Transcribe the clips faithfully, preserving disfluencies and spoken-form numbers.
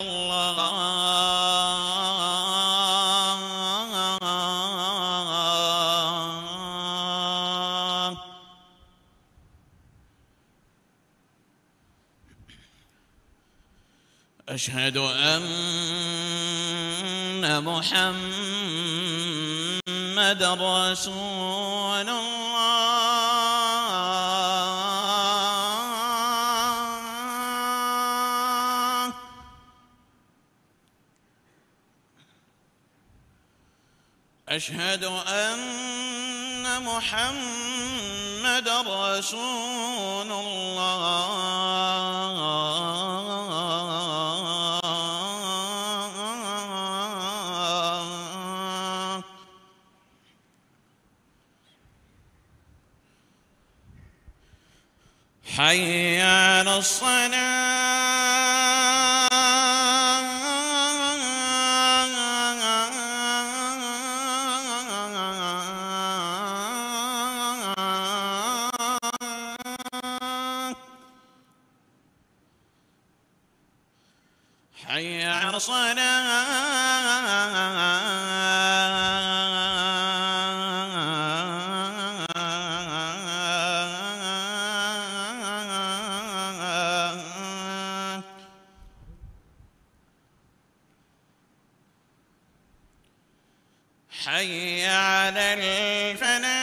الله. أشهد أن محمدا رسول الله. أشهد أن محمدا رسول الله. حي على الصلاة. حي على الصلاة. حي على الفلاح.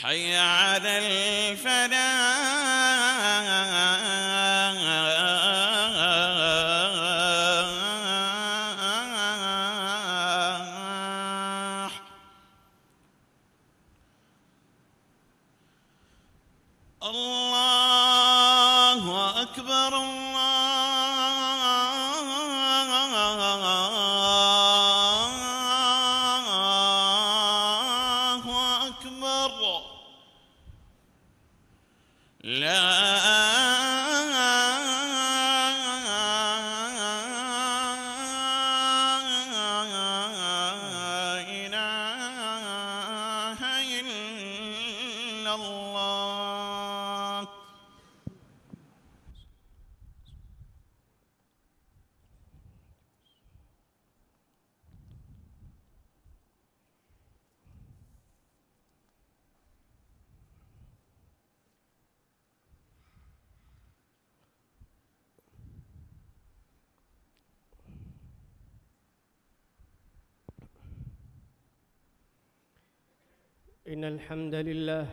حي على الفلاح. الله أكبر، الله أكبر. لا إله إلا الله. إن الحمد لله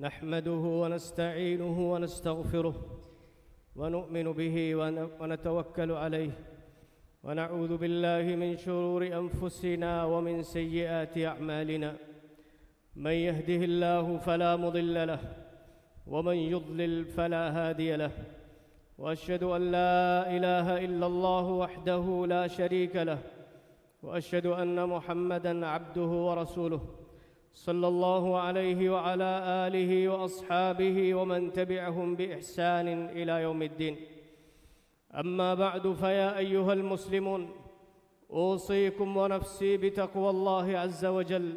نحمده ونستعينه ونستغفره ونؤمن به ون-، ونتوكل عليه ونعوذ بالله من شرور أنفسنا ومن سيئات أعمالنا. من يهده الله فلا مضل له ومن يضلل فلا هادي له. وأشهد أن لا إله إلا الله وحده لا شريك له. وأشهد أن محمدا عبده ورسوله. صلى الله عليه وعلى آله وأصحابه ومن تبعهم بإحسان إلى يوم الدين. أما بعد، فيا أيها المسلمون، أوصيكم ونفسي بتقوى الله عز وجل.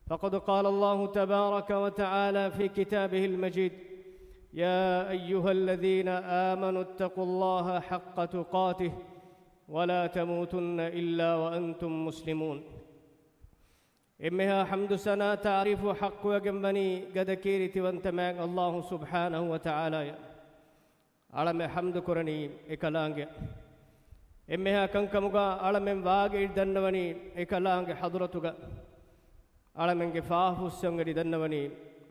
فقد قال الله تبارك وتعالى في كتابه المجيد: يا أيها الذين آمنوا اتقوا الله حق تقاته ولا تموتن إلا وأنتم مسلمون. އެންމެހާ ޙަމްދު ސަނާ ތަޢުރީފު ޙައްޤުވެގެންވަނީ ގަދަ ކީރިތިވަންތަ މާތް ﷲ ސުބްޙާނަހޫ ވަތަޢާލާއަށް. އަޅަމެން ޙަމްދު ކުރަނީ އެކަލާނގެ. އެންމެހާ ކަންކަމުގަ އަޅަމެން ވާގި އިށް ދަންނަވަނީ އެކަލާނގެ ޙަޟްރަތުގަ. އަޅަމެންގެ ފާފަ ފުއްސަން އެރި ދަންނަވަނީ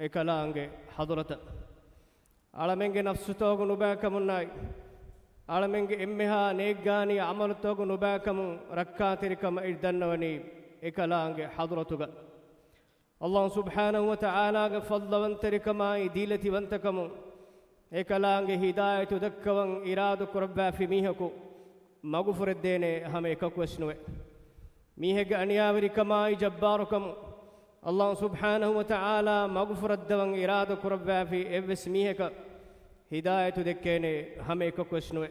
އެކަލާނގެ ޙަޟްރަތަށް. އަޅަމެންގެ ނަފްސުތަކު ނުބައިކަމުންނާއި، އަޅަމެންގެ އެންމެހާ ނޭއްގާނީ ޢަމަލުތަކު ނުބައިކަމުން ރައްކާތެރިކަމަށް އިށް ދަންނަވަނީ އެކަލާނގެ ޙަޟްރަތުގަ. ﷲ ސުބްޙާނަހޫ ވަތަޢާލާގެ ފަޟްލުވަންތެރިކަމާއި ދީލަތިވަންތަކަމުން އެކަލާނގެ ހިދާޔަތު ދައްކަވަން އިރާދަ ކުރައްވާފި މީހަކު މަގުފުރެއްދޭނެ ހަމަ އެކަކުވެސް ނުވޭ. މީހެއްގެ އަނިޔާވެރިކަމާއި ޖައްބާރުކަމުން ﷲ ސުބްޙާނަހޫ ވަތަޢާލާ މަގުފުރައްދަވަން އިރާދަ ކުރައްވާފި އެއްވެސް މީހަކަށް ހިދާޔަތު ދެއްކޭނެ ހަމަ އެކަކުވެސް ނުވޭ.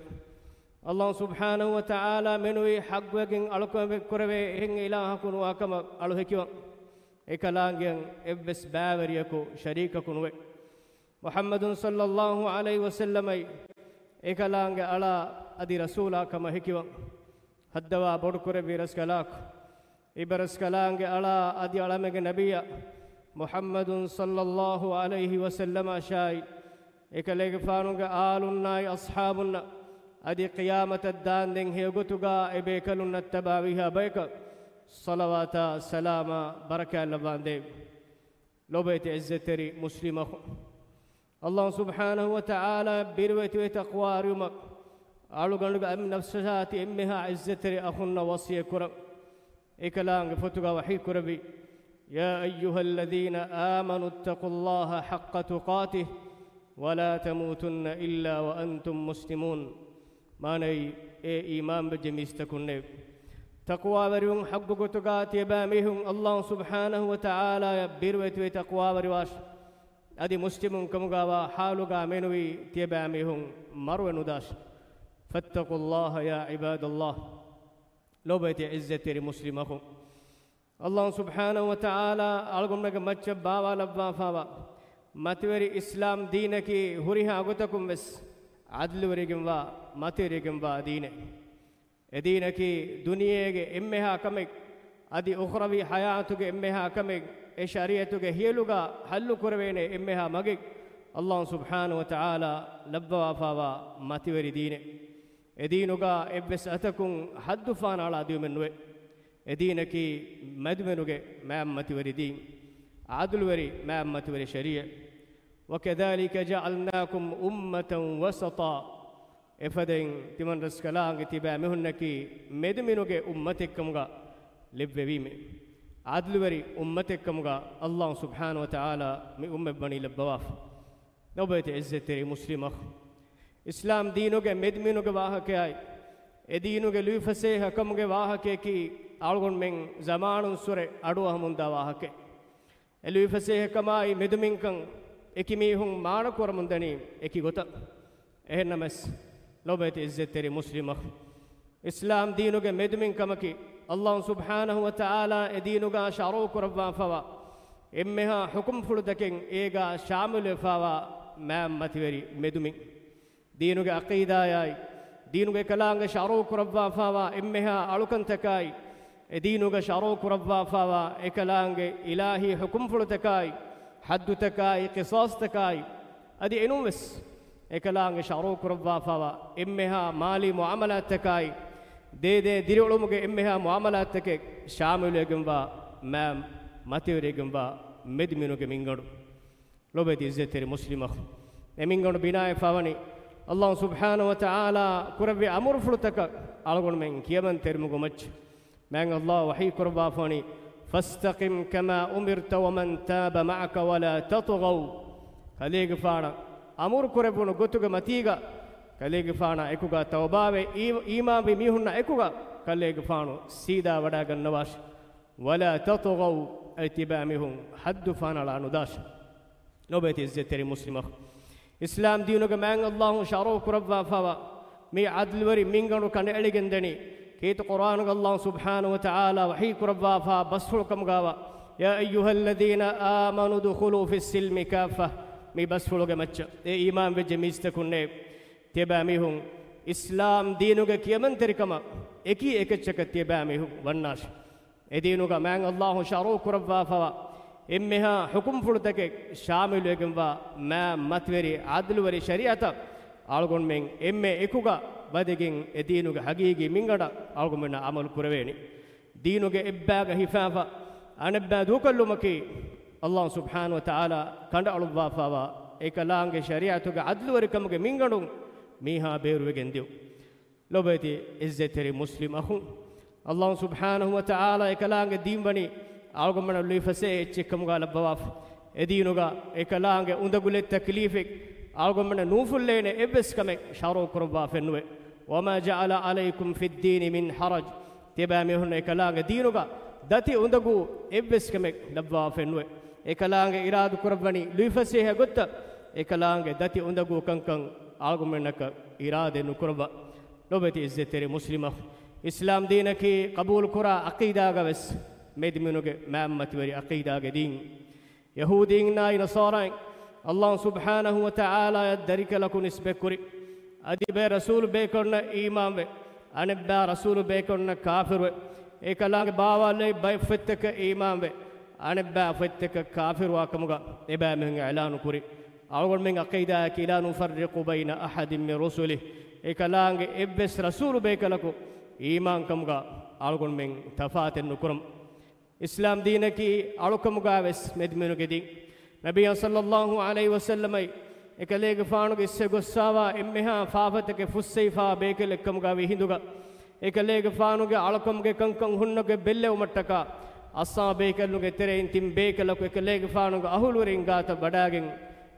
އައްލާހު ސުބްޙާނަހު ވަ ތަޢާލާ މެނުވީ ޙައްޤުވެގެން އަޅުކަމެއް ކުރެވޭ އެހެން އިލާހަކު ނުވާ ކަމަށް އަޅު ހެކިވަން. އެކަލާނގެއަށް އެއްވެސް ބައިވެރިޔަކު ޝަރީކަކު ނުވެ. މުޙައްމަދު ޞައްލައްލާހު ޢަލައިހި ވަސައްލަމައީ އެކަލާނގެ އަޅާ އަދި ރަސޫލާ ކަމަށް ހެކިވަން. ހައްދަވާ ބޮޑުކުރެއްވި ރަސްކަލާކޮ، އިބަރަސްކަލާނގެ އަޅާ އަދި އަޅަމެންގެ ނަބިއްޔާ މުޙައްމަދު ޞައްލައްލާހު ޢަލައިހި ވަސައްލަމަށާއި، އެކަލޭގެފާނުގެ އާލުންނާއި އަޞްޙާބުންނަށް އަދި ޤިޔާމަތަށް ދާންދެން ހެޔޮގޮތުގާ އެބޭކަލުންނަށް ތަބާވީހާ ބަޔަކަށް ޞަލަވާތާ ސަލާމާ ބަރަކާތް ލައްވާނދޭވި. ލޯބިވެތި ޢިއްޒަތްތެރި މުސްލިމް އަޚުން، އައްލާހު ސުބްޙާނަހު ވަ ތަޢާލާ ބިރުވެތިވެ ތަޤްވާވެރިވުމަށް އަޅުގަނޑުގެ އަމި ނަފްސަށާ ތި އެންމެހާ ޢިއްޒަތްތެރި އަޚުންނަށް ވަޞިއްޔަތް ކުރަން. އެކަލާނގެ ފޮތުގާ ވަޙީ ކުރެއްވި، يا أيها الذين آمنوا اتقوا الله حق تقاته ولا تموتن إلا وأنتم مسلمون. މާނައީ، އޭ އީމާންވެއްޖެ މީސްތަކުންނޭ! ތަޤްވާވެރިވުން ޙައްޤު ގޮތުގާ ތިޔަބައިމީހުން އައްލާހު ސުބްޙާނަހު ވަ ތަޢާލާއަށް ބިރުވެތިވެ ތަޤްވާވެރިވާށި! އަދި މުސްލިމުން ކަމުގާވާ ޙާލުގާ މެނުވީ ތިޔަބައިމީހުން މަރުވެ ނުދާށި. فاتقوا الله يا عباد الله. ލޯބިވެތި ޢިއްޒަތްތެރި މުސްލިމް އަޚުން، އައްލާހު ސުބްޙާނަހު ވަ ތަޢާލާ އަޅުގަނޑުމެންގެ މައްޗަށް ބާވާލައްވާފާވާ މަތިވެރި އިސްލާމް ދީނަކީ ހުރިހާ ގޮތަކުން ވެސް ޢަދްލުވެރިގެންވާ، މަތިވެރިގެންވާ ދީނެއް. އެދީނަކީ ދުނިޔޭގެ އެންމެހާ ކަމެއް، އަދި އުޚްރަވީ ޙަޔާތުގެ އެންމެހާ ކަމެއް، އެ ޝަރީޢަތުގެ ހިޔަލުގާ ޙައްލު ކުރެވޭނެ އެންމެހާ މަގެއް، އައްލާހު ސުބްޙާނަހު ވަ ތަޢާލާ ލައްވަވާފާވާ މަތިވެރި ދީނެއް. އެދީނުގާ އެއްވެސް އަތަކުން ޙައްދު ފާނާޅާ ދިޔުމެއް ނުވޭ. އެދީނަކީ މެދުމެނުގެ މާތް މަތިވެރި ދީން، ޢަދުލުވެރި މާތް މަތިވެރި ޝަރީޢަތް. وكذلك جعلناكم أمة وسطا. އެފަދައިން ތިމަން ރަސްކަލާނގެ ތިބާ މީހުންނަކީ މެދުމިނުގެ އުއްމަތެއްކަމުގަ ލެއްވެވީމެ. ޢަދްލުވެރި އުއްމަތެއްކަމުގަ އައްލާހު ސުބްޙާނަހު ވަ ތަޢާލާ މި އުއްމަތް ވަނީ ލައްވަވާފަ. ލޯބިވެތި ޢިއްޒަތްތެރި މުސްލިމް އަޚު، އިސްލާމް ދީނުގެ މެދުމިނުގެ ވާހަކައާއި، އެ ދީނުގެ ލުއިފަސޭހަކަމުގެ ވާހަކަޔަކީ އަޅުގަނޑުމެން ޒަމާނުން ސުރެ އަޑުއަހަމުންދާ ވާހަކައެއް. އެ ލުއިފަސޭހަކަމާއި މެދުމިންކަން އެކި މީހުން މާނަ ކުރަމުންދަނީ އެކި ގޮތަށް. އެހެންނަމަވެސް، ލޯބިވެތި ޢިއްޒަތްތެރި މުސްލިމް އަޚު، އިސްލާމް ދީނުގެ މެދުމިންކަމަކީ، އައްލާހު ސުބްޙާނަހު ވަ ތަޢާލާ އެ ދީނުގާ ޝަރުޢު ކުރައްވާފަވާ އެންމެހާ ޙުކުމްފުޅުތަކެއް އޭގާ ޝާމިލުވެފަވާ މާތް މަތިވެރި މެދުމިން. ދީނުގެ ޢަޤީދާއާއި، ދީނުގެ ކަލާނގެ ޝަރުޢު ކުރައްވާފާވާ އެންމެހާ އަޅުކަންތަކާއި، އެ ދީނުގަ ޝަރުޢު ކުރައްވާފާވާ އެކަލާނގެ އިލާހީ ޙުކުމްފުޅުތަކާއި، ޙައްދުތަކާއި، ޤިޞާޞްތަކާއި، އަދި އެނޫންވެސް އެކަލާނގެ ޝަރުޢު ކުރައްވާފާވާ އެންމެހާ މާލީ މުޢާމަލާތްތަކާއި، ދޭދޭ ދިރިއުޅުމުގެ އެންމެހާ މުޢާމަލާތްތަކެއް ޝާމިލުވެގެންވާ މާތް މަތިވެރިވެގެންވާ މެދުމިނުގެ މިންގަނޑު. ލޯބިވެތި ޢިއްޒަތްތެރި މުސްލިމް އަޚު، އެ މިންގަނޑު ބިނާވެފާވަނީ އައްލާހު ސުބްޙާނަހު ވަ ތަޢާލާ ކުރެއްވި އަމުރުފުޅުތަކަށް އަޅުގަނޑުމެން ކިޔަމަންތެރިވުމުގެ މައްޗަށް. މާތް އައްލާހު ވަޙީ ކުރައްވާފަވަނީ، فاصطقم كما أمرت ومن تاب معك ولا تطغوا. ކަލޭގެފާނަށް އަމުރު ކުރެއްވުނު ގޮތުގެ މަތީގަ، ކަލޭގެފާނާ އެކުގަ ތައުބާވެ، އީ-، އީމާންވި މީހުންނާ އެކުގަ ކަލޭގެފާނު ސީދާ ވަޑައިގަންނަވާށި. ولا تطغوا، އަދި ތިބާމީހުން ޙައްދު ފާނާޅާ ނުދާށި. ލޯބިވެތި ޢިއްޒަތްތެރި މުސްލިމް އަޚު، އިސްލާމް ދީނުގެ މާތް އައްލާހު ޝަރުޢު ކުރައްވާފާވާ މި ޢަދްލުވެރި މިންގަނޑު ކަނޑައެޅިގެންދަނީ، ކީރިތި ޤުރްއާނުގަ އައްލާހު ސުބްޙާނަހު ވަ ތަޢާލާ ވަޙީ ކުރައްވާފާ ބަސްފުޅު ކަމުގާވާ، يا أيها الذين آمنوا ادخلوا في السلم كافة، މި ބަސްފުޅުގެ މައްޗަށް، އޭ އީމާންވެއްޖެ މީސްތަކުންނޭ، ތިޔަބައިމީހުން އިސްލާމް ދީނުގެ ކިޔަމަންތެރިކަމަށް އެކީ އެކައްޗަކަށް ތިޔަބައިމީހުން ވަންނާށި. އެ ދީނުގަ މާތް އައްލާހު ޝަރުޢު ކުރައްވާފަވާ އެންމެހާ ޙުކުމްފުޅުތަކެއް ޝާމިލުވެގެންވާ މާތް މަތިވެރި ޢަދުލުވެރި ޝަރީޢަތަށް އަޅުގަނޑުމެން އެންމެ އެކުގަ ވަދެގެން އެ ދީނުގެ ޙަޤީޤީ މިންގަނޑަށް އަޅުގަނޑުމެންނަށް ޢަމަލު ކުރެވޭނީ. ދީނުގެ އެއްބާގަ ހިފާފަ އަނެއްބާ ދޫކޮށްލުމަކީ، އައްލާހު ސުބްޙާނަހު ވަ ތަޢާލާ ކަނޑައަޅުއްވާފަވާ އެކަލާނގެ ޝަރީޢަތުގެ ޢަދުލުވެރިކަމުގެ މިންގަނޑުން މީހާ ބޭރުވެގެން ދިޔުން. ލޯބިވެތި ޢިއްޒަތްތެރި މުސްލިމް އަޚުން، އައްލާހު ސުބްޙާނަހު ވަ ތަޢާލާ އެކަލާނގެ ދީން ވަނީ އަޅުގަނޑުމެންނަށް ލުއިފަސޭހަ އެއްޗެއްކަމުގަ ލައްވަވާފަ. އެ ދީނުގަ އެކަލާނގެ އުނދަގުލެއް ތަކްލީފެއް އަޅުގަނޑުމެންނަށް ނޫފުއްލޭނެ އެއްވެސް ކަމެއް ޝަރުޢު ކުރައްވާފައެއްނުވޭ. وما جعل عليكم في الدين من حرج. ތިޔަބައިމީހުންނަށް އެކަލާނގެ ދީނުގަ ދަތި އުނދަގޫ އެއްވެސް ކަމެއް ލައްވާފައެއްނުވޭ. އެކަލާނގެ އިރާދަކުރައްވަނީ ލުއިފަސޭހަ ގޮތަށް އެކަލާނގެ ދަތި އުނދަގޫ ކަންކަން އަޅުގަނޑުމެންނަކަށް އިރާދައެއް ނުކުރައްވާ. ލޮބެތި އިއްޒަތްތެރި މުސްލިމް އަޚް، އިސްލާމް ދީނަކީ ޤަބޫލުކުރާ ޢަޤީދާގަވެސް މެދުމިނުގެ މައިންބަތިވެރި ޢަޤީދާގެ ދީން. ޔަހޫދީންނާއި ނަޞާރާއިން ﷲ ސުބްޙާނަހޫ ވަތަޢާލާއަށް ދަރިކަލަކު ނިސްބަތްކުރި، އަދި ބައެއް ރަސޫލު ބޭކަލުންނަށް އީމާންވެ، އަނެއްބައި ރަސޫލު ބޭކަލުންނަށް ކާފިރުވެ، އެކަލާނގެ ބާވާލެއް ބައެއް ފޮތްތަކަށް އީމާންވެ، އަނެއްބައި ފޮތްތަކަށް ކާފިރުވާ ކަމުގަ އެބައިމީހުން އިޢުލާނު ކުރި. އަޅުގަނޑުމެން ޢަޤީދާއަކީ لا نفرق بين أحد من رسله، އެކަލާނގެ އެއްވެސް ރަސޫލު ބޭކަލަކު އީމާންކަމުގަ އަޅުގަނޑުމެން ތަފާތެއް ނުކުރަމު. އިސްލާމް ދީނަކީ އަޅުކަމުގަވެސް މެދުމިނުގެ ދީން. ނަބިއްޔާ ޞައްލައްލާހު ޢަލައިހި ވަސައްލަމައި އެކަލޭގެފާނުގެ އިސްވެ ގޮއްސާވާ އެންމެހާ ފާފަތަކެއް ފުއްސެވިފާ ބޭކަލެއްކަމުގަ ވި ހިނދުގަ، އެކަލޭގެފާނުގެ އަޅުކަމުގެ ކަންކަން ހުންނަގެ ބެއްލެވުމަށްޓަކާ، އައްސާ ބޭކަލުންގެ ތެރެއިން ތިން ބޭކަލަކު އެކަލޭގެފާނުގެ އަހުލުވެރިން ގާތަށް ވަޑާގެން،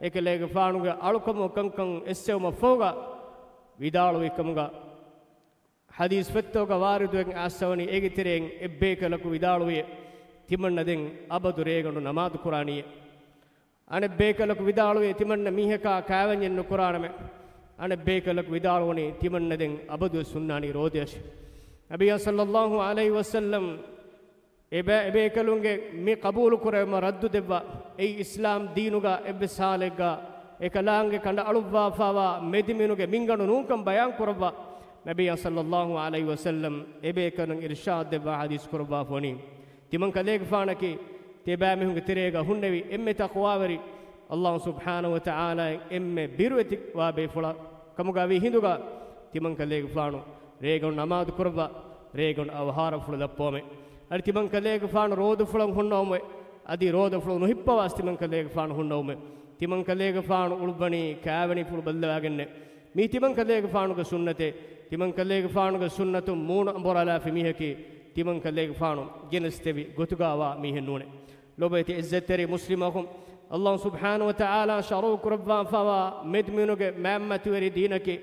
އެކަލޭގެފާނުގެ އަޅުކަމުގެ ކަންކަން އެއްސެވުމަށްފަހުގަ ވިދާޅުވިކަމުގަ، ޙަދީޘް ފޮތްތަކުގަ ވާރިދުވެގެން އައިސްފަވަނީ، އޭގެ ތެރެއިން އެއްބޭކަލަކު ވިދާޅުވިއެވެ. ތިމަންނަ ދެން އަބަދު ރޭގަނޑު ނަމާދު ކުރާނީއެވެ. އަނެއް ބޭކަލަކު ވިދާޅުވިއެވެ. ތިމަންނަ މީހަކާ ކާވެންޏެއް ނުކުރާނަމޭ. އަނެއް ބޭކަލަކު ވިދާޅުވަނީ، ތިމަންނަ ދެން އަބަދުވެސް ހުންނާނީ ރޯދައަށެވެ. ނަބިއްޔާ ޞައްލައްލާހު ޢަލައިހި ވަސައްލަމް އެބަ-، އެބޭކަލުންގެ މި ޤަބޫލު ކުރެވުމަށް ރައްދު ދެއްވާ، އެއީ އިސްލާމް ދީނުގަ އެއްވެސް ޙާލެއްގަ އެކަލާނގެ ކަނޑައަޅުއްވާފާވާ މެދުމިނުގެ މިންގަނޑު ނޫންކަން ބަޔާން ކުރައްވާ، ނަބިއްޔާ ޞައްލައްލާހު ޢަލައިހި ވަސައްލަމް އެބޭކަލުން އިރްޝާދު ދެއްވާ ޙަދީޘް ކުރައްވާފަވަނީ، ތިމަން ކަލޭގެފާނަކީ ތިޔަބައިމީހުންގެ ތެރޭގަ ހުންނެވި އެންމެ ތަޤްވާވެރި، ﷲ ސުބްޙާނަހޫ ވަތަޢާލާއަށް އެންމެ ބިރުވެތިވާ ބޭފުޅާ ކަމުގަ ވީ ހިނދުގަ، ތިމަން ކަލޭގެފާނު ރޭގަނޑު ނަމާދު ކުރައްވާ، ރޭގަނޑު އަވަހާރަފުޅު ދައްޕަވަމޭ. އަދި ތިމަން ކަލޭގެފާނު ރޯދަފުޅަށް ހުންނަވަމޭ. އަދި ރޯދަފުޅު ނުހިއްޕަވާސް ތިމަން ކަލޭގެފާނު ހުންނަވަމޭ. ތިމަން ކަލޭގެފާނު އުޅުއްވަނީ ކާވެނިފުޅު ބައްލަވާގެންނޭ. މީ ތިމަން ކަލޭގެފާނުގެ ސުންނަތޭ. ތިމަން ކަލޭގެފާނުގެ ސުންނަތުން މޫނު އަނބުރާލާފި މީހަކީ، ތިމަން ކަލޭގެފާނު ގެނެސްދެވި ގޮތުގަވާ މީހެއް ނޫނޭ. ލޮބުވެތި އިއްޒަތްތެރި މުސްލިމް އަޚުން، ﷲ ސުބްޙާނަހޫ ވަތަޢާލާ ޝަރުޢު ކުރައްވާފާވާ މެދުމިނުގެ މައިންބަތިވެރި ދީނަކީ،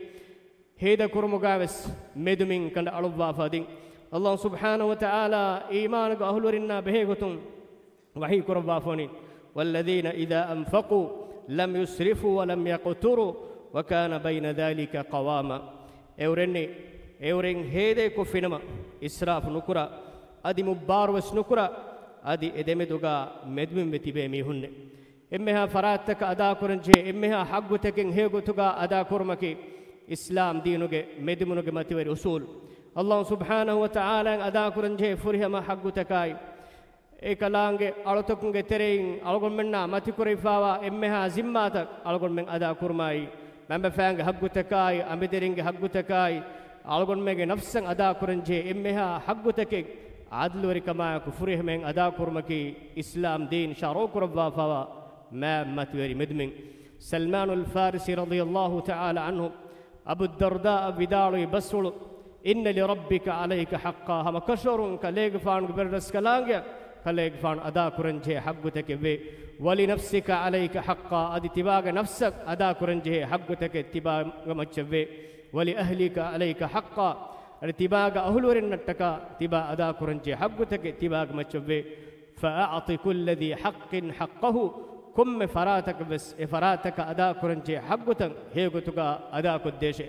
ހޭދަކުރުމުގަވެސް މެދުމިން ކަނޑައަޅުއްވާފަ ދިން. ﷲ ސުބްޙާނަހޫ ވަތަޢާލާ އީމާނުގެ އަހުލުވެރިންނާ ބެހޭގޮތުން ވަޙީ ކުރައްވާފަވަނީ، والذين إذا أنفقوا لم يسرفوا ولم يقتروا وكان بين ذلك قواما. އެއުރެންނީ، އެއުރެން ހޭދައެއް ކޮށްފިނަމަ، އިސްރާފު ނުކުރާ، އަދި މުއްބާރުވެސް ނުކުރާ، އަދި އެ ދެމެދުގަ މެދުމިންވެ ތިބޭ މީހުންނޭ. އެންމެހާ ފަރާތްތަކަށް އަދާކުރަންޖެހޭ އެންމެހާ ޙައްގުތަކެއް ހެޔޮގޮތުގަ އަދާކުރުމަކީ، އިސްލާމް ދީނުގެ މެދުމިނުގެ މަތިވެރި އުޞޫލު. ﷲ ސުބްޙާނަހޫ ވަތަޢާލާއަށް އަދާކުރަންޖެހޭ ފުރިހަމަ ޙައްގުތަކާއި، އެކަލާނގެ އަޅުތަކުންގެ ތެރެއިން އަޅުގަނޑުމެންނާ މަތިކުރެވިފާވާ އެންމެހާ ޒިންމާތައް އަޅުގަނޑުމެން އަދާކުރުމާއި، މަންބަފައިންގެ ޙައްގުތަކާއި، އަނބިދެރިންގެ ޙައްގުތަކާއި، އަޅުގަނޑުމެންގެ ނަފްސަށް އަދާކުރަންޖެހޭ އެންމެހާ ޙައްގުތަކެއް ޢަދުލުވެރިކަމާއެކު ފުރިހަމައިން އަދާކުރުމަކީ، އިސްލާމް ދީން ޝަރުޢުކުރައްވާފާވާ މާތް މަތިވެރި މެދުމިން. ސަލްމާނުލް ފާރިސީ ރަޟިޔަﷲ ތަޢާލާ ޢަންހު އަބޫ ދަރްދާއަށް ވިދާޅުވި ބަސްފުޅު، إن لربك عليك حقا، ހަމަކަށަވަރުން ކަލޭގެފާނުގެ ބައްރަސްކަލާނގެއަށް ކަލޭގެފާނު އަދާކުރަންޖެހޭ ޙައްގުތަކެއްވޭ. ولنفسك عليك حقا، އަދި ތިބާގެ ނަފްސަށް އަދާކުރަންޖެހޭ ޙައްގުތަކެއް ތިބާގެ މައްޗަށްވޭ. ولأهلك عليك حقا، އަދި ތިބާގެ އަހުލުވެރިންނަށްޓަކާ ތިބާ އަދާކުރަންޖެހޭ ޙައްގުތަކެއް ތިބާގެ މައްޗަށްވޭ. فأعط كل ذي حق حقه، ކޮންމެ ފަރާތަކަށްވެސް އެ ފަރާތަކަށް އަދާކުރަންޖެހޭ ޙައްގުތައް ހެޔޮގޮތުގަ އަދާކޮށްދޭށޭ.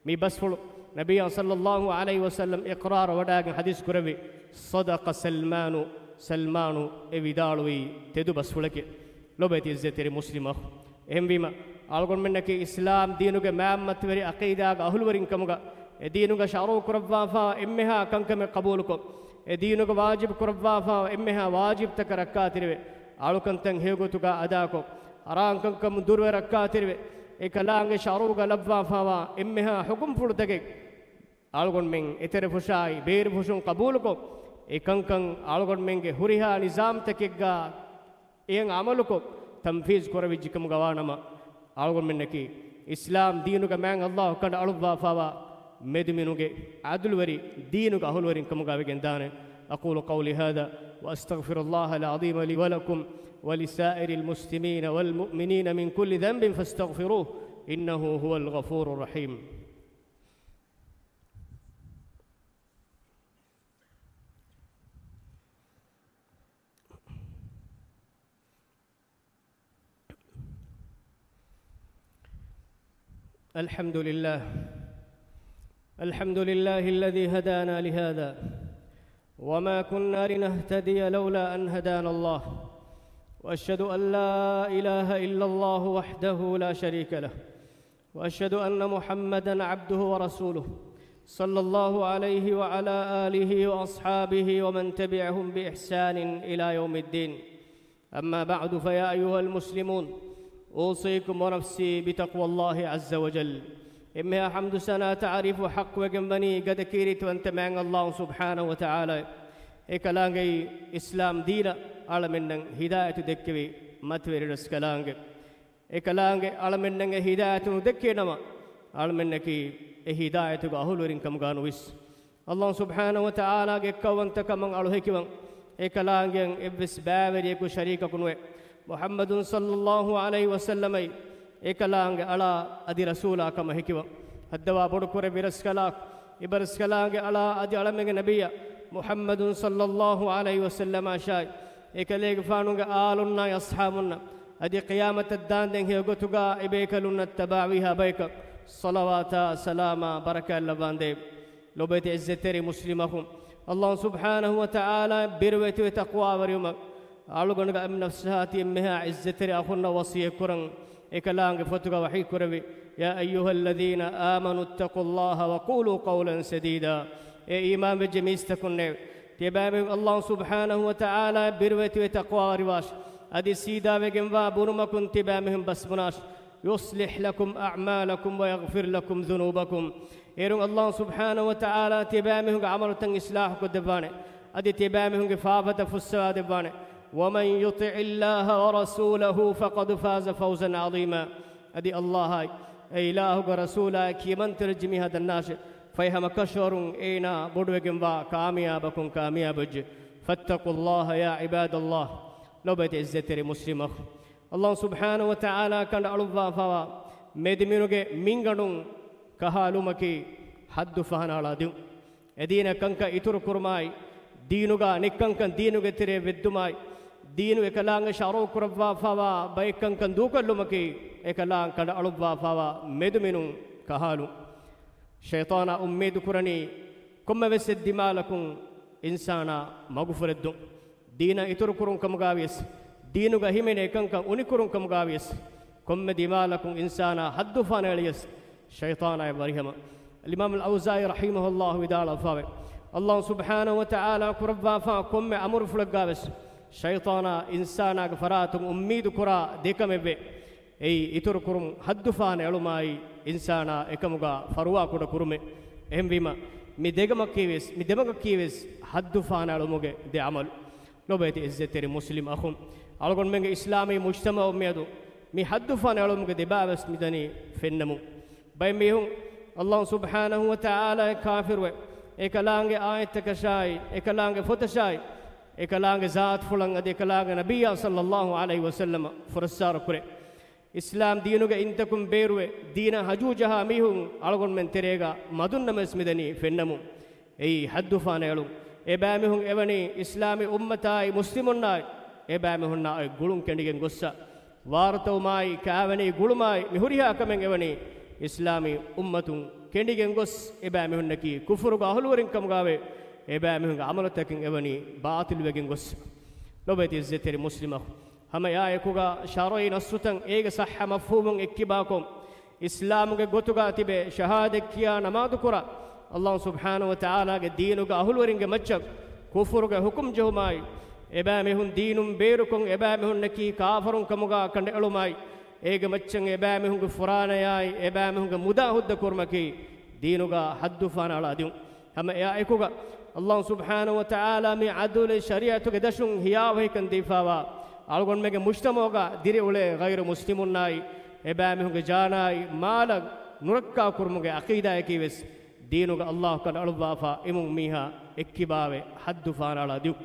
މި ބަސްފުޅު ނަބިއްޔާ ޞައްލައްލާހު ޢަލައިހި ވަސައްލަމް އިޤްރާރު ވަޑާގެން ޙަދީޘް ކުރެއްވި، صدق سلمان، ސަލްމާނު އެ ވިދާޅުވީ ތެދު ބަސްފުޅެކޭ. ލޮބުވެތި އިއްޒަތްތެރި މުސްލިމް އަޚު، އެހެންވީމަ، އަޅުގަނޑުމެންނަކީ އިސްލާމް ދީނުގެ މާތް މަތިވެރި ޢަޤީދާގެ އަހުލުވެރިން ކަމުގަ، އެ ދީނުގަ ޝަރުޢު ކުރައްވާފާ އެންމެހާ ކަންކަމެއް ޤަބޫލުކޮށް، އެ ދީނުގަ ވާޖިބު ކުރައްވާފާ އެންމެހާ ވާޖިބްތަކަށް ރައްކާތެރިވެ، އަޅުކަންތައް ހެޔޮގޮތުގަ އަދާކޮށް، ޙަރާންކަންކަމުން ދުރުވެ ރައްކާތެރިވެ، އެކަލާނގެ ޝަރުޢުގަ ލައްވާފާވާ އެންމެހާ ޙުކުމްފުޅުތަކެއް އަޅުގަނޑުމެން އެތެރެފުށާއި ބޭރުފުށުން ޤަބޫލުކޮށް، އެކަންކަން އަޅުގަނޑުމެންގެ ހުރިހާ ނިޒާމްތަކެއްގަ އެއަށް ޢަމަލުކޮށް ތަންފީޒު ކުރެވިއްޖެ ކަމުގަ ވާނަމަ، އަޅުގަނޑުމެންނަކީ އިސްލާމް ދީނުގެ މާތް ﷲ ކަނޑައަޅުއްވާފާވާ މެދުމިނުގެ ޢަދުލުވެރި ދީނުގެ އަހުލުވެރިން ކަމުގަ ވެގެންދާނެ. أقول قولي هذا وأستغفر الله العظيم لي ولكم ولسائر المسلمين والمؤمنين من كل ذنب فاستغفروه إنه هو الغفور الرحيم. الحمد لله. الحمد لله الذي هدانا لهذا وما كنا لنهتدي لولا أن هدانا الله، وأشهد أن لا إله إلا الله وحده لا شريك له، وأشهد أن محمدا عبده ورسوله، صلى الله عليه وعلى آله وأصحابه ومن تبعهم بإحسان إلى يوم الدين. أما بعد، فيا أيها المسلمون، أوصيكم ونفسي بتقوى الله عز وجل. އެންމެހާ ޙަމްދު ސަނާ ތަޢުރީފު ޙައްޤުވެގެން ވަނީ ގަދަ ކީރިތިވަންތަ މާތް ﷲ ސުބްޙާނަހޫ ވަތަޢާލާ. އެކަލާނގެއީ އިސްލާމް ދީނަށް އަޅަމެންނަށް ހިދާޔަތު ދެއްކެވި މަތިވެރި ރަސްކަލާނގެ. އެކަލާނގެ އަޅަމެންނަށް އެ ހިދާޔަތު ނުދެއްކޭ ނަމަ، އަޅަމެންނަކީ އެ ހިދާޔަތުގެ އަހުލުވެރިން ކަމުގަ ނުވިސް. ﷲ ސުބްޙާނަހޫ ވަތަޢާލާގެ އެއްކައުވަންތަކަމަށް އަޅު ހެކިވަން، އެކަލާނގެއަށް އެއްވެސް ބައިވެރިޔަކު ޝަރީކަކު ނުވެ، މުޙައްމަދު ޞައްލައްލާހު ޢަލައިހި ވަސައްލަމައީ އެކަލާނގެ އަޅާ އަދި ރަސޫލާ ކަމަށް ހެކިވަން. ހައްދަވާ ބޮޑުކުރެއްވި ރަސްކަލާ، އެބަ ރަސްކަލާނގެ އަޅާ އަދި އަޅަމެންގެ ނަބިއްޔާ މުޙައްމަދު ޞައްލައްލާހު ޢަލައިހި ވަސައްލަމާ ޝާއި، އެކަލޭގެފާނުގެ އާލުންނާއި އަޞްޙާބުންނަށް އަދި ޤިޔާމަތަށް ދާންދެން ހެޔޮ ގޮތުގަ އެބޭކަލުންނަށް ތަބާވީހާ ބަޔަކަށް ޞަލަވާތާ ސަލާމާ ބަރަކާތް ލައްވާނދޭވި. ލޮބުވެތި ޢިއްޒަތްތެރި މުސްލިމް އަޚުން، ﷲ ސުބްޙާނަހޫ ވަތަޢާލާ ބިރުވެތިވެ ތަޤްވާވެރިވުމަށް އަޅުގަނޑުގެ އަމިއްލަ ނަފްސާ ތި އެންމެހާ ޢިއްޒަތްތެރި އަޚުންނަށް ވަޞިއްޔަތް ކުރަން. އެކަލާނގެ ފޮތުގަ ވަޙީ ކުރެއްވި، يا أيها الذين آمنوا اتقوا الله وقولوا قولا سديدا. އޭ އީމާންވެއްޖެ މީސްތަކުންނޭވެ! ތިޔަބައިމީހުން ﷲ ސުބްޙާނަހޫ ވަތަޢާލާ ބިރުވެތިވެ ތަޤްވާވެރިވާށި! އަދި ސީދާވެގެންވާ ބުނުމަކުން ތިޔަބައިމީހުން ބަސްބުނާށި! يصلح لكم أعمالكم ويغفر لكم ذنوبكم. އޭރުން ﷲ ސުބްޙާނަހޫ ވަތަޢާލާ ތިޔަބައިމީހުންގެ ޢަމަލުތައް އިޞްލާޙުކޮށްދެއްވާނެ. އަދި ތިޔަބައިމީހުންގެ ފާފަތައް ފުއްސަވާދެއްވާނެ. ومن يطع الله ورسوله فقد فاز فوزا عظيما. އަދި ﷲ އާއި އެ އިލާހުގެ ރަސޫލާއި ކިޔަމަންތެރިވެއްޖެ މީހާ ދަންނާށޭ! ފަހެ ހަމަ ކަށަވަރުން އޭނާ ބޮޑުވެގެންވާ ކާމިޔާބަކުން ކާމިޔާބުވެއްޖެ. فاتقوا الله يا عباد الله. ލޮބުވެތި ޢިއްޒަތްތެރި މުސްލިމް އަޚުން، ﷲ ސުބްޙާނަހޫ ވަތަޢާލާ ކަނޑައަޅުއްވާފަވާ މެދުމިނުގެ މިންގަނޑުން ކަހާލުމަކީ ޙައްދު ފަހަނައަޅާ ދިއުން. އެދީނަށް ކަންކަން އިތުރުކުރުމާއި، ދީނުގަ ނެތްކަންކަން ދީނުގެ ތެރޭ ވެއްދުމާއި، ދީނު އެކަލާނގެ ޝަރުޢު ކުރައްވާފަވާ ބައެއްކަންކަން ދޫކޮށްލުމަކީ، އެކަލާނގެ ކަނޑައަޅުއްވާފަވާ މެދުމިނުން ކަހާލުން. ޝައިޠާނާ އުއްމީދު ކުރަނީ ކޮންމެވެސް އެއް ދިމާލަކުން އިންސާނާ މަގުފުރެއްދުން. ދީނަށް އިތުރުކުރުން ކަމުގަވިޔަސް، ދީނުގަ ހިމެނޭ ކަންކަން އުނިކުރުން ކަމުގަވިޔަސް، ކޮންމެ ދިމާލަކުން އިންސާނާ ޙައްދުފަހަނައެޅިޔަސް، ޝައިޠާނާއަށް ވަރިހަމަ. އަލްއިމާމު އަލްއައުޒާޢީ ރަޙިމަހުﷲ ވިދާޅުވެފަވޭ، ﷲ ސުބްޙާނަހޫ ވަތަޢާލާ ކުރައްވާފާ ކޮންމެ އަމުރުފުޅެއްގަވެސް، ޝައިޠާނާ އިންސާނާގެ ފަރާތުން އުއްމީދު ކުރާ ދެކަމެއްވޭ. އެއީ އިތުރުކުރުން ޙައްދުފަހަނައެޅުމާއި، އިންސާނާ އެކަމުގަ ފަރުވާކުޑަ ކުރުމޭ. އެހެންވީމަ، މި ދެގަމަކީވެސް، މި ދެމަގަކީވެސް ޙައްދުފަހަނައެޅުމުގެ ދެ ޢަމަލު. ލޮބުވެތި ޢިއްޒަތްތެރި މުސްލިމް އަޚުން، އަޅުގަނޑުމެންގެ އިސްލާމީ މުޖްތަމަޢު މިއަދު މި ޙައްދުފަހަނައެޅުމުގެ ދެބާވެސް މިދަނީ ފެންނަމުން. ބައެއް މީހުން ﷲ ސުބްޙާނަހޫ ވަތަޢާލާއަށް ކާފިރުވެ، އެކަލާނގެ އާޔަތްތަކަށާއި، އެކަލާނގެ ފޮތަށާއި، އެކަލާނގެ ޒާތުފުޅަށް އަދި އެކަލާނގެ ނަބިއްޔާ ޞައްލައްލާހު ޢަލައިހި ވަސައްލަމަށް ފުރައްސާރަ ކުރޭ. އިސްލާމް ދީނުގެ އިންތަކުން ބޭރުވެ، ދީނަށް ހަޖޫ ޖަހާ މީހުން އަޅުގަނޑުމެން ތެރޭގަ މަދުންނަމަވެސް މިދަނީ ފެންނަމުން. އެއީ ޙައްދުފަހަނައެޅުން. އެބައިމީހުން އެވަނީ އިސްލާމީ އުއްމަތާއި މުސްލިމުންނާއި އެބައިމީހުންނާ އޮތް ގުޅުން ކެނޑިގެން ގޮއްސަ، ވާރުތަވުމާއި ކާވެނި ގުޅުމާއި މި ހުރިހާ ކަމެއް އެވަނީ އިސްލާމީ އުއްމަތުން ކެނޑިގެން ގޮސް، އެބައިމީހުންނަކީ ކުފުރުގެ އަހުލުވެރިން ކަމުގަވޭ، އެބައިމީހުންގެ ޢަމަލުތަކެއް އެވަނީ ބާޠިލުވެގެން ގޮސް. ލޮބުވެތި ޢިއްޒަތްތެރި މުސްލިމް އަޚުން، ހަމަ އެއާއެކުގަ ޝަރުޢީ ނައްޞުތައް އޭގެ ޞައްޙަ މަފްހޫމުން އެއްކިބާކޮށް، އިސްލާމުގެ ގޮތުގަ ތިބެ ޝަހާދަތް ކިޔާ ނަމާދު ކުރާ، ﷲ ސުބްޙާނަހޫ ވަތަޢާލާގެ ދީނުގެ އަހުލުވެރިންގެ މައްޗަށް ކުފުރުގެ ޙުކުމް ޖެހުމާއި، އެބައިމީހުން ދީނުން ބޭރުކޮށް އެބައިމީހުންނަކީ ކާފަރުން ކަމުގަ ކަނޑައެޅުމާއި، އޭގެ މައްޗަށް އެބައިމީހުންގެ ފުރާނަޔާއި އެބައިމީހުންގެ މުދާ ހުއްދަ ކުރުމަކީ ދީނުގަ ޙައްދުފަހަނައަޅާ ދިއުން. ހަމަ އެއާއެކުގަ ﷲ ސުބްޙާނަހޫ ވަތަޢާލާ މި ޢަދުލު ޝަރީޢަތުގެ ދަށުން ހިޔާވަހިކަން ދީފާވާ، އަޅުގަނޑުމެންގެ މުޖްތަމަޢުގަ ދިރިއުޅޭ ޣައިރު މުސްލިމުންނާއި އެބައިމީހުންގެ ޖާނާއި މާލަށް ނުރައްކާ ކުރުމުގެ ޢަޤީދާއަކީވެސް ދީނުގަ ﷲ ކަނޑައަޅުއްވާފާ އިމުން މީހާ އެއްކިބާވެ ޙައްދުފަހަނައަޅާ ދިއުން.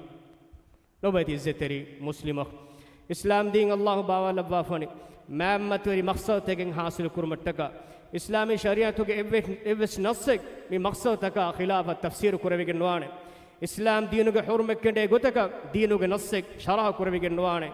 ލޮބުވެތި ޢިއްޒަތްތެރި މުސްލިމް އަޚުން، އިސްލާމް ދީން ﷲ ބާވާލައްވާފަވަނީ މާތް މަތިވެރި މަޤްޞަދުތަކެއް ޙާޞިލު ކުރުމަށްޓަކާ. އިސްލާމީ ޝަރީޢަތުގެ އެއްވެ-، އެއްވެސް ނައްޞެއް މި މަޤްޞަދުތަކާ ޚިލާފަށް ތަފްސީރު ކުރެވިގެން ނުވާނެ. އިސްލާމް ދީނުގެ ޙުރުމަތް ކެނޑޭ ގޮތަކަށް ދީނުގެ ނައްޞެއް ޝަރަޙަ ކުރެވިގެން ނުވާނެ.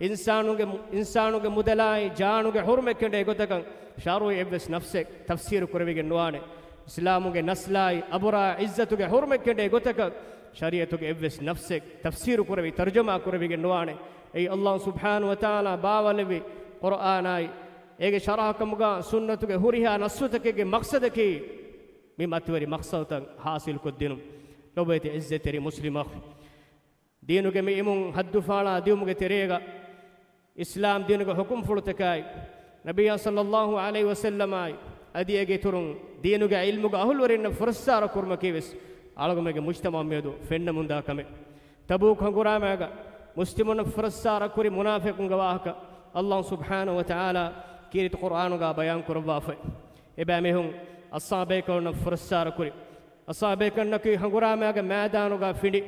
އިންސާނުގެ މު-، އިންސާނުގެ މުދަލާއި ޖާނުގެ ޙުރުމަތް ކެނޑޭ ގޮތަކަށް ޝަރުޢީ އެއްވެސް ނައްޞެއް ތަފްސީރު ކުރެވިގެން ނުވާނެ. އިސްލާމުގެ ނަސްލާއި އަބުރާ ޢިއްޒަތުގެ ޙުރުމަތް ކެނޑޭ ގޮތަކަށް ޝަރީޢަތުގެ އެއްވެސް ނަޞެއް ތަފްސީރު ކުރެވި ތަރުޖަމާ ކުރެވިގެން ނުވާނެ. އެއީ ﷲ ސުބްޙާނަހޫ ވަތަޢާލާ ބާވާލެއްވި ޤުރްއާނާއި އޭގެ ޝަރަޙަކަމުގާ ސުންނަތުގެ ހުރިހާ ނަޞުތަކެއްގެ މަޤްޞަދަކީ މި މަތިވެރި މަޤްޞަދުތައް ޙާޞިލުކޮށްދިނުން. ލޮބުވެތި ޢިއްޒަތްތެރި މުސްލިމް އަޚް، ދީނުގެ މި އިމުން ޙައްދުފާޅާ ދިއުމުގެ ތެރޭގަ، އިސްލާމް ދީނުގެ ޙުކުމްފުޅުތަކާއި، ނަބިއްޔާ ޞައްލައްލާހު ޢަލައިހި ވަސައްލަމާއި، އަދި އޭގެ އިތުރުން ދީނުގެ ޢިލްމުގެ އަހުލުވެރިންނަށް ފުރައްސާރަ ކުރުމަކީވެސް އަޅުގަނޑުމެންގެ މުޖްތަމަޢު މިއަދު ފެންނަމުންދާ ކަމެއް. ތަބޫކް ހަނގުރާމައިގަ މުސްލިމުންނަށް ފުރައްސާރަ ކުރި މުނާފިޤުންގެ ވާހަކަ ﷲ ސުބްޙާނަހޫ ވަތަޢާލާ ކީރިތި ޤުރްއާނުގާ ބަޔާން ކުރައްވާފައި. އެބައިމީހުން އަޞްޙާބޭކަލުންނަށް ފުރައްސާރަ ކުރި. އަޞްޙާބޭކަލުންނަކީ ހަނގުރާމައިގެ މައިދާނުގާ ފިނޑި،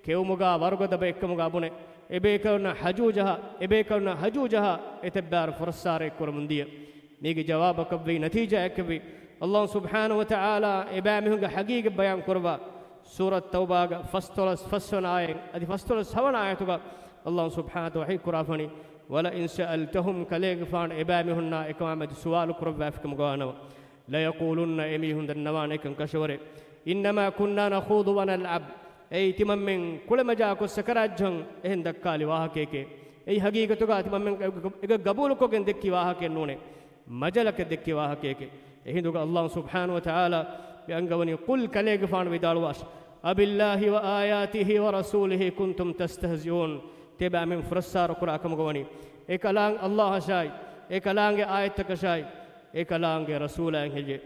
ކެއުމުގާ ވަރުގަދަ ބައެއްކަމުގާ ބުނެ، އެބޭކަލުންނަށް ހަޖޫ ޖަހާ، އެބޭކަލުންނަށް ހަޖޫ ޖަހާ، އެތައްބާރަ ފުރައްސާރައެއް ކުރަމުން ދިޔަ. މީގެ ޖަވާބަކަށްވީ، ނަތީޖާއަކަށްވީ، ﷲ ސުބްޙާނަހޫ ވަތަޢާލާ އެބައިމީހުންގެ ހަގީގަތް ބަޔާން ކުރައްވާ ސޫރަތު ތައުބާގެ ފަސްދޮޅަސް ފަސްވަނަ އާޔަތް އަދި ފަސްދޮޅަސް ހަވަނަ އާޔަތުގަ ﷲ ސުބްޙާނަހޫ ވަތަޢާލާ ވަޙީ ކުރާފަނީ، وَلَئِنْ سَأَلْتَهُمْ، ކަލޭގެފާނު އެބައިމީހުންނާ އެކަމާމެދު ސުވާލު ކުރައްވާފިކަމުގަ ވާނަމަ، لَيَقُولُنَّ، އެމީހުން ދަންނަވާނެ އެކަން ކަށަވަރެއް، إِنَّمَا كُنَّا نَخُوضُ وَنَلْعَبُ، އެއީ ތިމަންމެން ކުޅެމަޖާކޮށް ސަކަރާތްޖަހަން އެހެން ދައްކާލި ވާހަކައެކޭ. އެއީ ހަގީގަތުގަ ތިމަންމެން އެ، އެ، ގަބޫލުކޮށްގެން ދެއްކި ވާހަކައެއް ނޫނޭ. މަޖަލަކަށް ދެއްކި ވާހަކައެކޭ. އެހިނދުގަ ﷲ ސުބްޙާނަހޫ ވަތަޢާލާ މި އަންގަވަނީ، قُلْ، ކަލޭގެފާނު ވިދާޅުވާށި، أَبِاللَّهِ وَآيَاتِهِ وَرَسُولِهِ كُنْتُمْ تَسْتَهْزِئُونَ، ތިޔަބައިމީހުން ފުރައްސާރަ ކުރާ ކަމުގަ ވަނީ. އެކަލާނގެ ﷲ އަށާއި، އެކަލާނގެ އާޔަތްތަކަށާއި، އެކަލާނގެ ރަސޫލާއަށް ހެއްޔޭ؟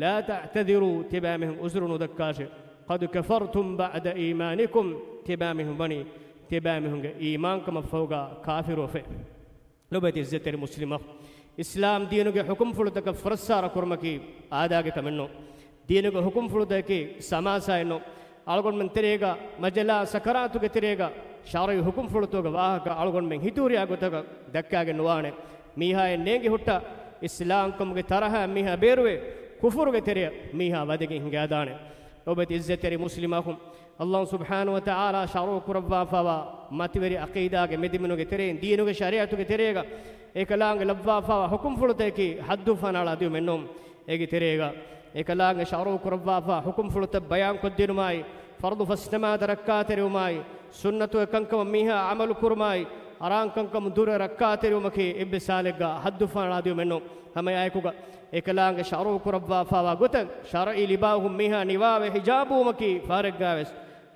لَا تَعْتَذِرُوا، ތިޔަބައިމީހުން ޢުޛުރު ނުދައްކާށޭ. قَدْ كَفَرْتُمْ بَعْدَ إِيمَانِكُمْ، ތިޔަބައިމީހުން ވަނީ ތިޔަބައިމީހުންގެ އީމާންކަމަށްފަހުގަ ކާފިރުވެފަ. ލޮބުވެތި ޢިއްޒަތްތެރި މުސްލިމް އަޚް، އިސްލާމް ދީނުގެ ޙުކުމްފުޅުތަކަށް ފުރައްސާރަ ކުރުމަކީ އާދައިގެ ކަމެއްނޫން. ދީނުގެ ޙުކުމްފުޅުތަކަކީ ސަމާސާއެއްނޫން. އަޅުގަނޑުމެން ތެރޭގަ މަޖަލާ ސަކަރާތުގެ ތެރޭގަ ޝަރުޢީ ޙުކުމްފުޅުތަކުގެ ވާހަކަ އަޅުގަނޑުމެން ހިތުހުރިހާ ގޮތަކަށް ދައްކާގެން ނުވާނެ. މީހާއަށް ނޭނގި ހުއްޓާ އިސްލާމްކަމުގެ ތަރަހައިން މީހާ ބޭރުވެ، ކުފުރުގެ ތެރެއަށް މީހާ ވަދެގެން ހިނގާދާނެ. ލޮބުވެތި ޢިއްޒަތްތެރި މުސްލިމް އަޚުން، ﷲ ސުބްޙާނަހޫ ވަތަޢާލާ ޝަރުޢު ކުރައްވާފައިވާ މަތިވެރި ޢަޤީދާގެ މެދުމިނުގެ ތެރެއިން ދީނުގެ ޝަރީޢަތުގެ ތެރޭގަ އެކަލާނގެ ލައްވާފައިވާ ޙުކުމްފުޅުތަކަކީ ޙައްދުފަހަނައަޅާ ދިއުމެއްނޫން. އޭގެ ތެރޭގަ އެކަލާނގެ ޝަރުޢު ކުރައްވާފައިވާ ޙުކުމްފުޅުތައް ބަޔާންކޮށްދިނުމާއި، ފަރުޟު ފަސްނަމާދަށް ރައްކާތެރިވުމާއި، ސުންނަތުގެ ކަންކަމަށް މީހާ ޢަމަލު ކުރުމާއި، ޙަރާން ކަންކަމުން ދުރަށް ރައްކާތެރިވުމަކީ އެއްވެސް ޙާލެއްގަ ޙައްދުފަހަނައަޅާ ދިއުމެއްނޫން. ހަމައެއާއެކުގަ އެކަލާނގެ ޝަރުޢު ކުރައްވާފައިވާ ގޮތަށް ޝަރުޢީ ލިބާވުމުން މީހާ ނިވާވެ ޙިޖާބުވުމަކީ ފަހަރެއްގަވެސް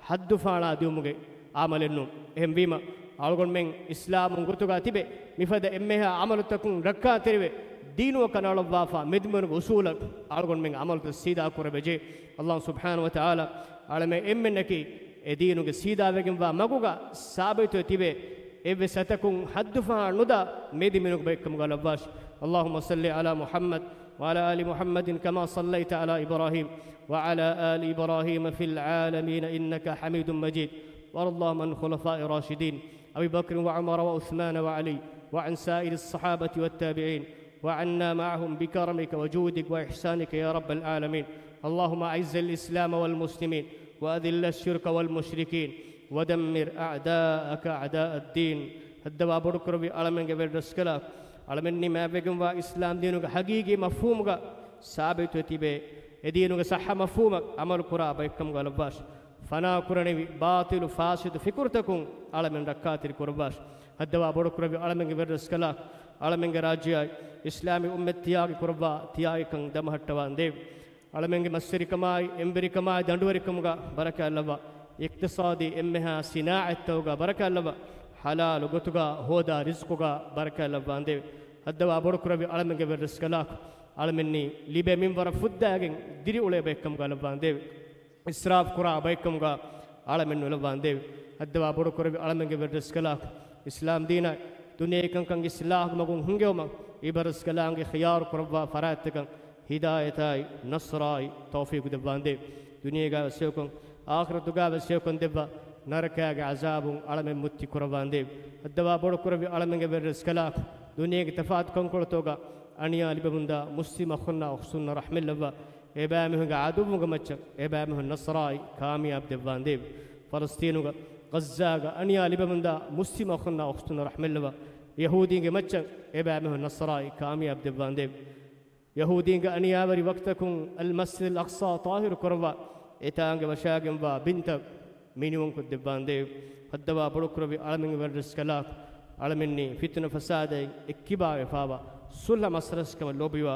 ޙައްދުފަހަނައަޅާ ދިއުމުގެ ޢަމަލެއްނޫން. އެހެންވީމަ، އަޅުގަނޑުމެން އިސްލާމުން ގޮތުގަ ތިބެ، މިފަދަ އެންމެހާ ޢަމަލުތަކުން ރައްކާތެރިވެ، ދީނު ކަނޑައަޅައްވާފަ މެދުމިނުގެ އުޞޫލަށް އަޅުގަނޑުމެން ޢަމަލުތައް ސީދާ ކުރެވެޖެ. ﷲ ސުބްޙާނަހޫ ވަތަޢާލާ އަޅަމެން އެންމެންނަކީ އެ ދީނުގެ ސީދާވެގެންވާ މަގުގަ ސާބިތުވެ ތިބެ، އެއްވެސް އަތަކުން ޙައްދުފަހަނައަޅާ ނުދާ މެދުމިނުގެ ބައެއްކަމުގަ ލައްވާށި. اللهم صل على محمد وعلى آل محمد كما صليت على إبراهيم وعلى آل إبراهيم في العالمين إنك حميد مجيد. وارض اللهم عن الخلفاء الراشدين أبي بكر وعمر وعثمان وعلي وعن سائر الصحابة والتابعين وعنا معهم بكرمك وجودك وإحسانك يا رب العالمين. اللهم أعز الإسلام والمسلمين وأذل الشرك والمشركين ودمر أعداءك أعداء الدين. ހައްދަވާ ބޮޑުކުރެއްވި އަޅަމެންގެ ވެރިރަސްކަލާކޮ، އަޅަމެންނަށް މާތްވެގެންވާ އިސްލާމް ދީނުގެ ޙަޤީޤީ މަފްހޫމުގަ ސާބިތުވެ ތިބެ، އެ ދީނުގެ ޞައްޙަ މަފްހޫމަށް ޢަމަލު ކުރާ ބައެއްކަމުގަ ލައްވާށި. ފަނާކުރަނިވި ބާޠިލު ފާސިދު ފިކުރުތަކުން އަޅަމެން ރައްކާތެރި ކުރައްވާށި. ހައްދަވާ ބޮޑުކުރެއްވި އަޅަމެންގެ ވެރިރަސްކަލާކޮ، އަޅަމެންގެ ރާއްޖެއާއި އިސްލާމީ އުއްމަތް ތިޔާގި ކުރައްވާ ތިޔާގިކަން ދަމަހައްޓަވާނދޭވެ. އަޅަމެންގެ މަސްވެރިކަމާއި، އެންވެރިކަމާއި، ދަނޑުވެރިކަމުގަ ބަރަކާތްލައްވާ، އިޤްތިޞާދީ އެންމެހާ ޞިނާޢަތްތަކުގަ ބަރަކާތްލައްވާ، ޙަލާލު ގޮތުގަ ހޯދާ ރިޒްޤުގަ ބަރަކާތްލައްވާނދޭވެ. ހައްދަވާ ބޮޑުކުރެއްވި އަޅަމެންގެ ވެރިރަސްކަލާކޮ، އަޅަމެންނީ ލިބޭ މިންވަރަށް ފުއްދާގެން ދިރިއުޅޭ ބައެއްކަމުގަ ލައްވާނދޭވެ. އިސްރާފް ކުރާ ބައެއްކަމުގަ އަޅަމެން ނުލައްވާނދޭވެ. ހައްދަވާ ބޮޑުކުރެއްވި އަޅަމެންގެ ވެރިރަސްކަލާކޮ، އިސްލާމް ދީނާއި ދުނިޔޭގެ ކަންކަން އިޞްލާޙު މަގުން ހިންގެވުމަށް އިބަރަސްކަލާނގެ ޚިޔާރު ކުރައްވާ ފަރާތްތަކަށް ހިދާޔަތާއި ނަޞްރާއި ތައުފީޤު ދެއްވާނދޭވެ. ދުނިޔޭގަ ވެސް ހެޔޮކޮށް، އާޚިރަތުގަ ވެސް ހެޔޮކޮށް ދެއްވާ ނަރަކާގެ ޢަޒާބުން އަޅަމެން މުއްތި ކުރައްވާނދޭވެ. ހައްދަވާ ބޮޑުކުރެއްވި އަޅަމެންގެ ވެރިރަސްކަލާކޮ، ދުނިޔޭގެ ތަފާތު ކަންކޮޅުތަކުގަ އަނިޔާ ލިބެމުންދާ މުސްލިމް އަޚުންނާ އުޚްތުންނަށް ރަޙްމަތްލައްވާ، އެބައިމީހުންގެ ޢަދުއްވުންގެ މައްޗަށް އެބައިމީހުން ނަޞްރާއި ކާމިޔާބު ދެއްވާނދޭވެ. ފަލަސްޠީނުގަ، ޣައްޒާގަ އަނިޔާ ލިބެމުންދާ މުސްލިމް އަޚުންނާ އުޚްތުންނަށް ރަޙްމަތްލައްވާ، ޔަހޫދީންގެ މައްޗަށް އެބައިމީހުން ނަޞްރާއި ކާމިޔާބު ދެއްވާނދޭވެ. ޔަހޫދީންގެ އަނިޔާވެރި ވަކްތަކުން އަލްމަސްޖިދުލް އަޤްޞާ ޠާހިރު ކުރައްވާ، އެތާނގެ ވަށާގެންވާ ބިންތައް މިނިވަންކޮށްދެއްވާނދޭވެ. ހައްދަވާ ބޮޑުކުރެއްވި އަޅަމެންގެ ވަރަށްރަސްކަލާކޮ، އަޅަމެންނީ ފިތުނަ ފަސާދައިން އެއްކިބާވެފާވާ، ޞުލްޙަ މަސަލަސްކަމަށް ލޯބިވާ،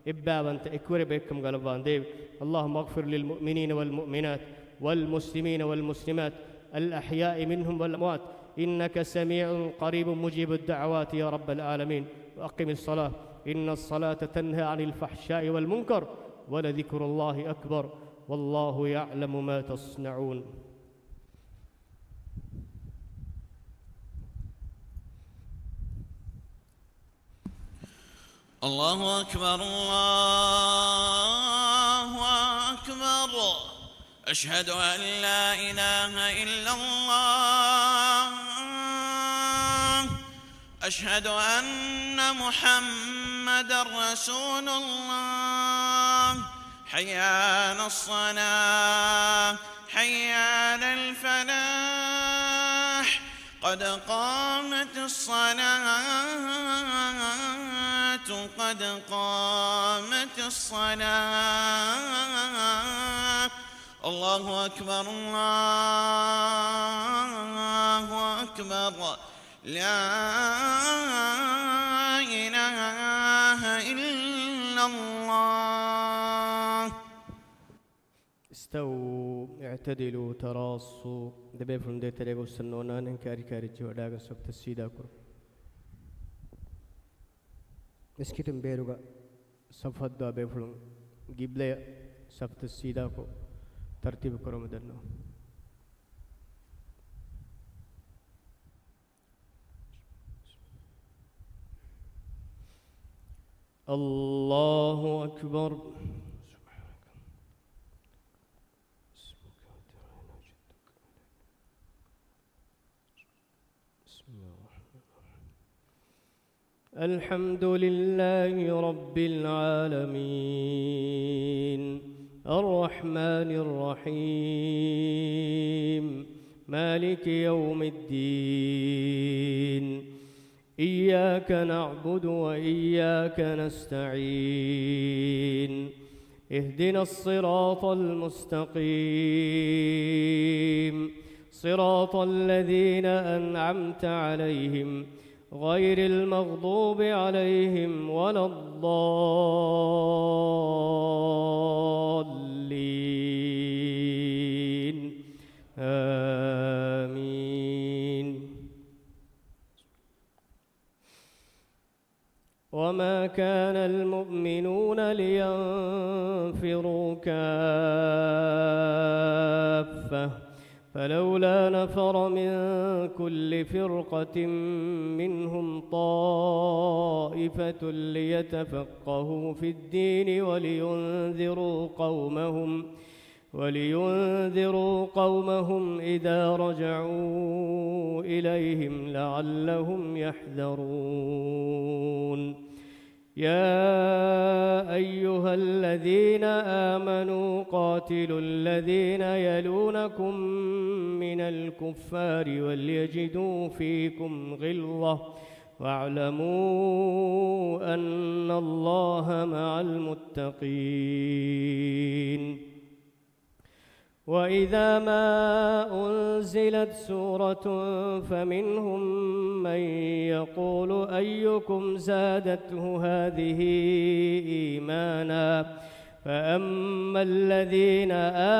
އެއްބައިވަންތަ އެކުވެރި ބައެއްކަމުގަ ލައްވާނދޭވެ. اللهم اغفر للمؤمنين والمؤمنات والمسلمين والمسلمات الأحياء منهم والأموات إنك سميع قريب مجيب الدعوات يا رب العالمين. وأقم الصلاة إن الصلاة تنهى عن الفحشاء والمنكر ولذكر الله أكبر والله يعلم ما تصنعون. الله أكبر، الله أكبر. أشهد أن لا إله إلا الله. أشهد أن محمدا رسول الله. حي على الصلاة، حي على الفلاح، قد قامت الصلاة، قد قامت الصلاة. الله أكبر، الله أكبر. لا إله إلا الله. استووا اعتدلوا تراصوا. ދެބޭފުޅުން ދޭތެރޭގަ އުއްސަން ނޯންނާނެ. ކާރި ކާރިއްޖެ ވަޑާގަ ސަފުތައް ސީދާ ކުރުން. މިސްކިތުން ބޭރުގަ ސަފު ހައްދަވާ ބޭފުޅުން ގިބްލަޔަށް ސަފުތައް ސީދާކޮށް ތަރްތީބު ކުރަމުން ދަންނަވަން. الله أكبر. بسم الله الرحمن الرحيم. الحمد لله رب العالمين. الرحمن الرحيم. مالك يوم الدين. إياك نعبد وإياك نستعين. اهدنا الصراط المستقيم. صراط الذين أنعمت عليهم غير المغضوب عليهم ولا الضالين. آمين. وما كان المؤمنون لينفروا كافة فلولا نفر من كل فرقة منهم طائفة ليتفقهوا في الدين ولينذروا قومهم ولينذروا قومهم إذا رجعوا إليهم لعلهم يحذرون. يا أيها الذين آمنوا قاتلوا الذين يلونكم من الكفار وليجدوا فيكم غلظة واعلموا أن الله مع المتقين. وإذا ما أنزلت سورة فمنهم من يقول أيكم زادته هذه إيمانا فأما الذين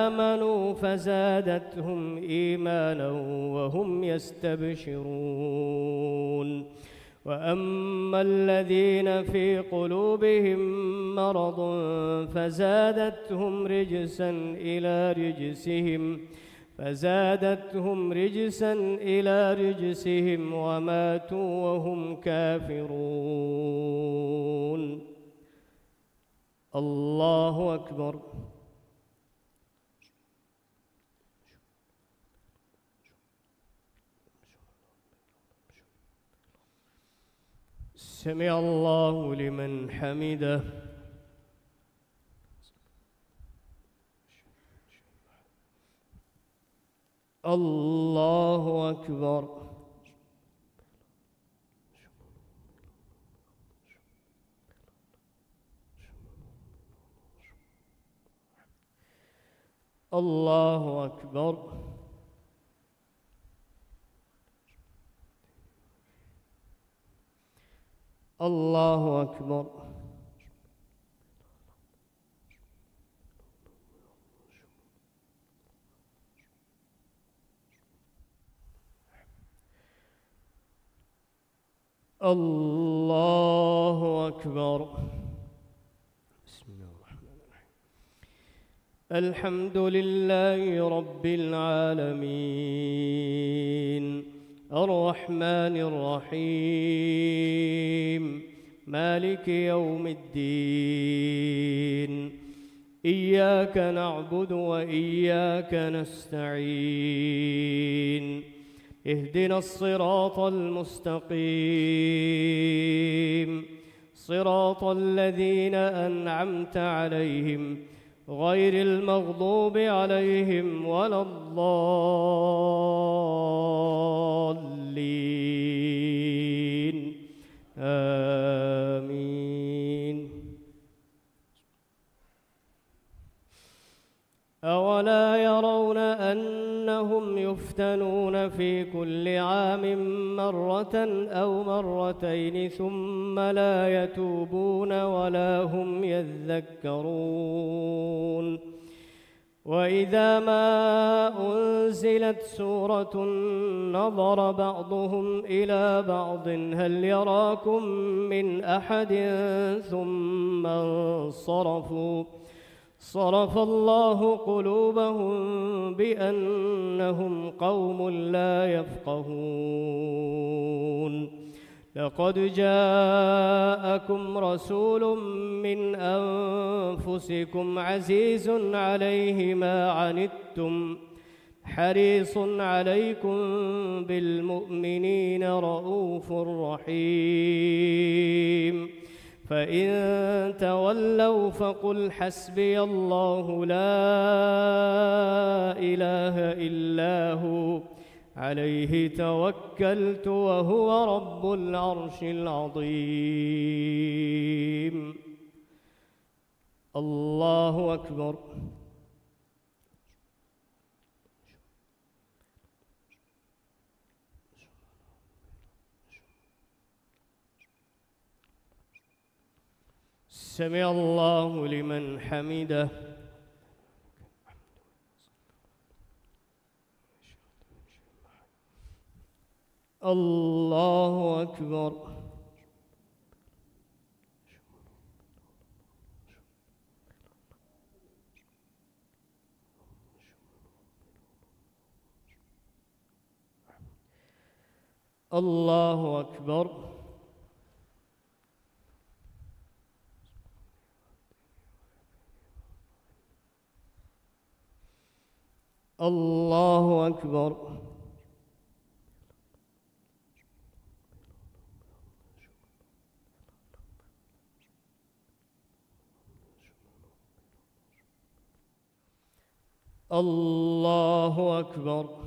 آمنوا فزادتهم إيمانا وهم يستبشرون. وأما الذين في قلوبهم مرض فزادتهم رجسا إلى رجسهم، فزادتهم رجسا إلى رجسهم وماتوا وهم كافرون. الله أكبر. سمع الله لمن حمده. الله أكبر. الله أكبر. الله أكبر. الله أكبر. بسم الله الرحمن الرحيم. الحمد لله رب العالمين. الرحمن الرحيم. مالك يوم الدين. إياك نعبد وإياك نستعين. اهدنا الصراط المستقيم. صراط الذين أنعمت عليهم غير المغضوب عليهم ولا الضالين. آمين. أولا يرون أنهم يفتنون في كل عام مرة أو مرتين ثم لا يتوبون ولا هم يذكرون. وإذا ما أنزلت سورة نظر بعضهم إلى بعض هل يراكم من أحد ثم انصرفوا، صرف الله قلوبهم بأنهم قوم لا يفقهون. لقد جاءكم رسول من أنفسكم عزيز عليه ما عنتم حريص عليكم بالمؤمنين رءوف رحيم. فإن تولوا فقل حسبي الله لا إله إلا هو عليه توكلت وهو رب العرش العظيم. الله أكبر. سمع الله لمن حمده. الله أكبر. الله أكبر. الله أكبر. الله أكبر.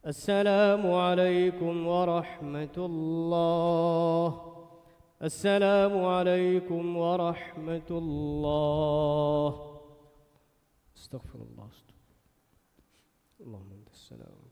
السلام عليكم ورحمة الله. السلام عليكم ورحمة الله. أستغفر الله. اللهم أنت السلام.